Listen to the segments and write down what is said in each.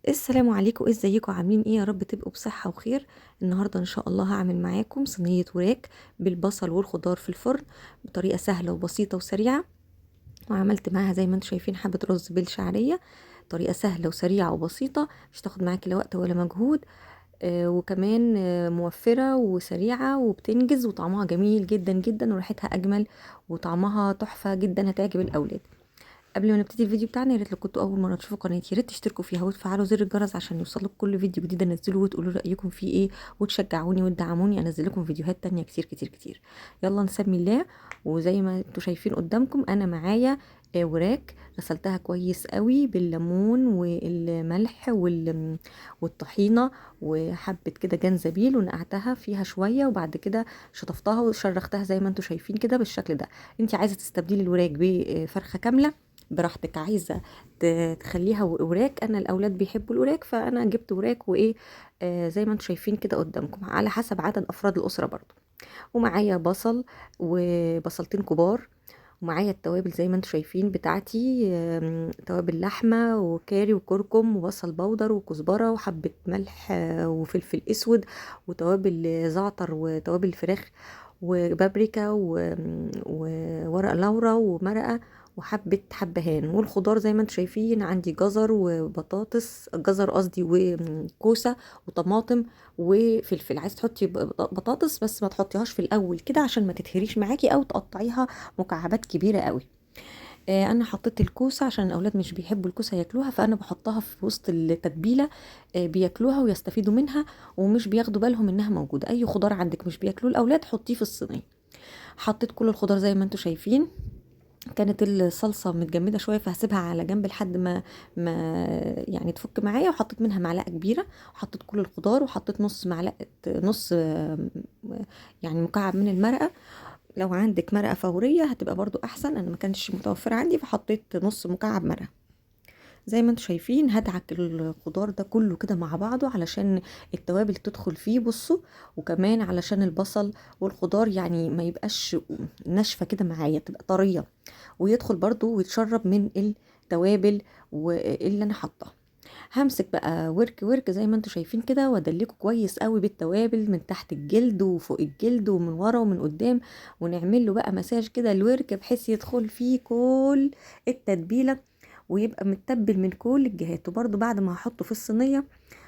السلام عليكم، ازيكم؟ عاملين ايه؟ يا رب تبقوا بصحة وخير. النهاردة ان شاء الله هعمل معاكم صينية وراك بالبصل والخضار في الفرن بطريقة سهلة وبسيطة وسريعة، وعملت معاها زي ما انتم شايفين حبة رز بالشعرية. طريقة سهلة وسريعة وبسيطة، مش تاخد معاكي لا وقت ولا مجهود، وكمان موفرة وسريعة وبتنجز، وطعمها جميل جدا جدا وريحتها اجمل وطعمها تحفة جدا، هتعجب الاولاد. قبل ما نبتدي الفيديو بتاعنا، يا ريت لو كنتوا اول مرة تشوفوا قناتي يا ريت تشتركوا فيها وتفعلوا زر الجرس عشان يوصلكم كل فيديو جديد انزله، وتقولوا رايكم فيه ايه، وتشجعوني وتدعموني انزل لكم فيديوهات تانية كتير كتير كتير. يلا نسمي الله. وزي ما انتوا شايفين قدامكم انا معايا وراك غسلتها كويس قوي بالليمون والملح والطحينه وحبه كده جنزبيل، ونقعتها فيها شوية، وبعد كده شطفتها وشرختها زي ما انتوا شايفين كده بالشكل ده. انت عايزه تستبدلي الوراك بفرخه كاملة براحتك، عايزه تخليها وراك، انا الاولاد بيحبوا الوراك فانا جبت وراك وايه زي ما انتم شايفين كده قدامكم، على حسب عدد افراد الاسرة برضو. ومعايا بصل وبصلتين كبار، ومعايا التوابل زي ما انتم شايفين بتاعتي، توابل لحمه وكاري وكركم وبصل بودر وكزبره وحبه ملح وفلفل اسود وتوابل زعتر وتوابل فراخ وبابريكا وورق لورا ومرقه وحبه حبهان. والخضار زي ما انتم شايفين عندي جزر وبطاطس، جزر قصدي وكوسه وطماطم وفلفل. عايز تحطي بطاطس بس ما تحطيهاش في الاول كده عشان ما تتهريش معاكي او تقطعيها مكعبات كبيرة قوي. انا حطيت الكوسه عشان الاولاد مش بيحبوا الكوسه ياكلوها، فانا بحطها في وسط التتبيله، بياكلوها ويستفيدوا منها ومش بياخدوا بالهم انها موجودة. اي خضار عندك مش بياكلوه الاولاد حطيه في الصينية. حطيت كل الخضار زي ما انتم شايفين. كانت الصلصه متجمده شوية فهسيبها على جنب لحد ما يعني تفك معايا، وحطيت منها معلقه كبيرة، وحطيت كل الخضار، وحطيت نص معلقه، نص يعني مكعب من المرقه. لو عندك مرقه فورية هتبقى برضو احسن، انا ما كانش متوفرة عندي فحطيت نص مكعب مرقه. زي ما انتم شايفين هدعك الخضار ده كله كده مع بعضه علشان التوابل تدخل فيه، بصوا، وكمان علشان البصل والخضار يعني ما يبقاش ناشفة كده معايا، تبقى طرية ويدخل برضو ويتشرب من التوابل واللي انا حاطاها. همسك بقى ورك ورك زي ما انتم شايفين كده، وادلكه كويس قوي بالتوابل من تحت الجلد وفوق الجلد ومن ورا ومن قدام، ونعمل له بقى مساج كده الورك بحيث يدخل فيه كل التتبيله ويبقى متبل من كل الجهات. وبرده بعد ما هحطه في الصينية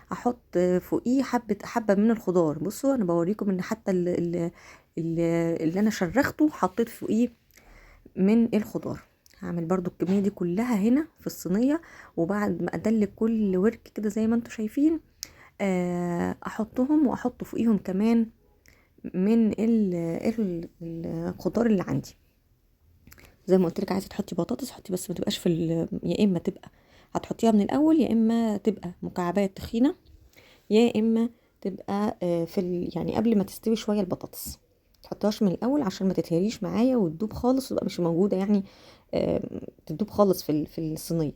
هحط فوقيه حبه من الخضار. بصوا انا بوريكم ان حتى اللي انا شرخته حطيت فوقيه من الخضار. هعمل برضو الكمية دي كلها هنا في الصينية، وبعد ما ادلك كل ورك كده زي ما انتم شايفين، احطهم واحط فوقيهم كمان من الخضار اللي عندي. زي ما قلت لك عايزه تحطي بطاطس حطي، بس ما تبقاش في يا اما تبقى هتحطيها من الاول، يا اما تبقى مكعبات تخينة، يا اما تبقى في يعني قبل ما تستوي شوية البطاطس، تحطهاش من الاول عشان ما تتهريش معايا وتدوب خالص وتبقى مش موجودة، يعني تدوب خالص في الصينية.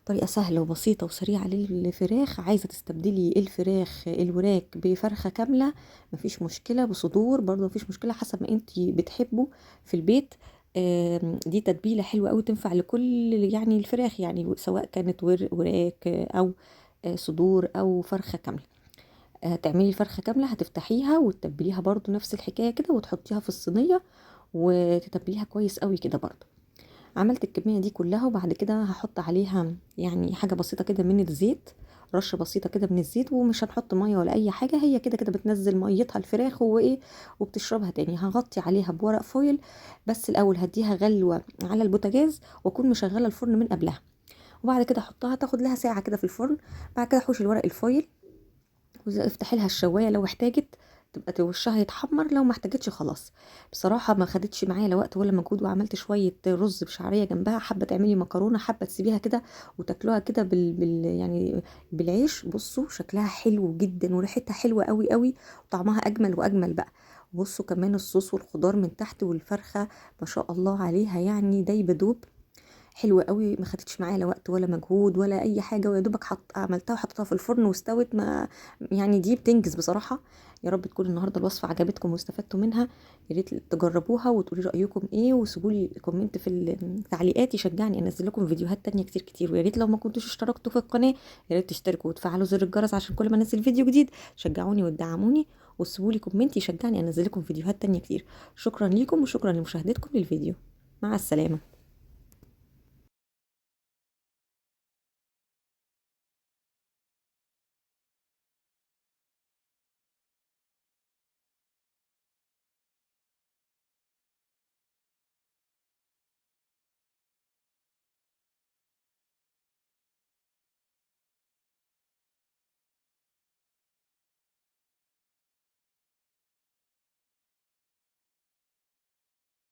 طريقه سهلة وبسيطة وسريعة للفراخ. عايزه تستبدلي الفراخ الوراك بفرخه كاملة مفيش مشكلة، بصدور برضو مفيش مشكلة، حسب ما انتي بتحبه في البيت. دي تتبيله حلوة قوي تنفع لكل يعني الفراخ، يعني سواء كانت وراك او صدور او فرخة كاملة. هتعملي الفرخه كاملة هتفتحيها وتتبليها برضو نفس الحكاية كده، وتحطيها في الصينية وتتبليها كويس قوي كده. برضو عملت الكمية دي كلها، وبعد كده هحط عليها يعني حاجة بسيطة كده من الزيت، رشه بسيطة كده من الزيت، ومش هنحط مية ولا اي حاجة، هي كده كده بتنزل ميتها الفراخ وايه وبتشربها تاني. هغطي عليها بورق فويل، بس الاول هديها غلوه على البوتاجاز واكون مشغله الفرن من قبلها، وبعد كده احطها تاخد لها ساعة كده في الفرن. بعد كده احوش الورق الفويل وافتحي لها الشوايه لو احتاجت تبقى وشها يتحمر، لو ما احتاجتش خلاص. بصراحة ما خدتش معايا لا وقت ولا مجهود، وعملت شوية رز بشعريه جنبها. حابة تعملي مكرونه، حابة تسيبيها كده وتاكلوها كده بال يعني بالعيش. بصوا شكلها حلو جدا وريحتها حلوة قوي قوي وطعمها اجمل واجمل بقى. بصوا كمان الصوص والخضار من تحت والفرخه ما شاء الله عليها، يعني دايبه دوب. حلوة قوي، ما خدتش معايا لا وقت ولا مجهود ولا اي حاجة، ويا دوبك عملتها وحطيتها في الفرن واستوت. ما يعني دي بتنجز بصراحة. يا رب تكون النهارده الوصفة عجبتكم واستفدتوا منها. يا ريت تجربوها وتقولي رايكم ايه، وسيبوا لي comment في التعليقات يشجعني انزل لكم فيديوهات تانية كتير كتير. ويا ريت لو ما كنتوش اشتركتوا في القناة يا ريت تشتركوا وتفعلوا زر الجرس عشان كل ما انزل فيديو جديد شجعوني وتدعموني، وسيبوا لي comment يشجعني انزل لكم فيديوهات تانية كتير. شكرا ليكم وشكرا لمشاهدتكم للفيديو. مع السلامة.